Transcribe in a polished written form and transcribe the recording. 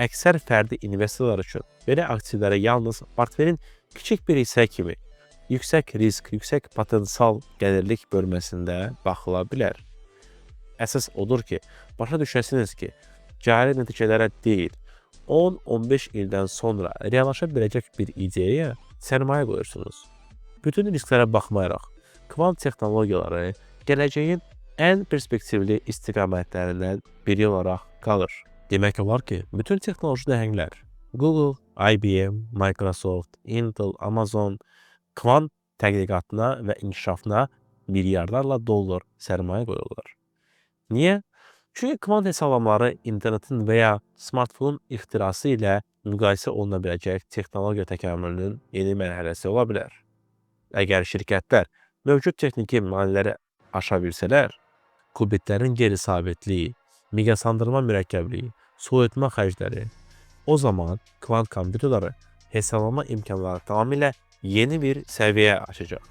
Əksər fərdi investorlar üçün belə aktivlərə yalnız portfelin kiçik bir hissə kimi yüksək risk, yüksək potensial gəlirlik bölməsində baxıla bilər. Əsas odur ki, başa düşəsiniz ki, cari nəticələrə deyil, 10-15 ildən sonra reallaşa biləcək bir ideyaya sərmayə qoyursunuz. Bütün risklərə baxmayaraq, kvant texnologiyaları gələcəyin ən perspektivli istiqamətlərindən biri olaraq qalır. Demək olar ki, bütün texnoloji nəhənglər Google, IBM, Microsoft, Intel, Amazon kvant tədqiqatına və inkişafına milyardlarla dollar sərmayə qoyurlar. Niyə? Çünki kvant hesablamaları internetin və ya smartfonun ixtirası ilə müqayisə oluna biləcək texnologiya təkamülünün yeni mərhələsi ola bilər. Əgər şirkətlər mövcud texniki maneələri aşa bilsələr, kubitlərin qeyri-sabitliyi, miqyaslandırma mürəkkəbliyi, soyutma xərcləri, o zaman kvant kompüterləri hesablama imkanları tamamilə yeni bir səviyyə açacaq.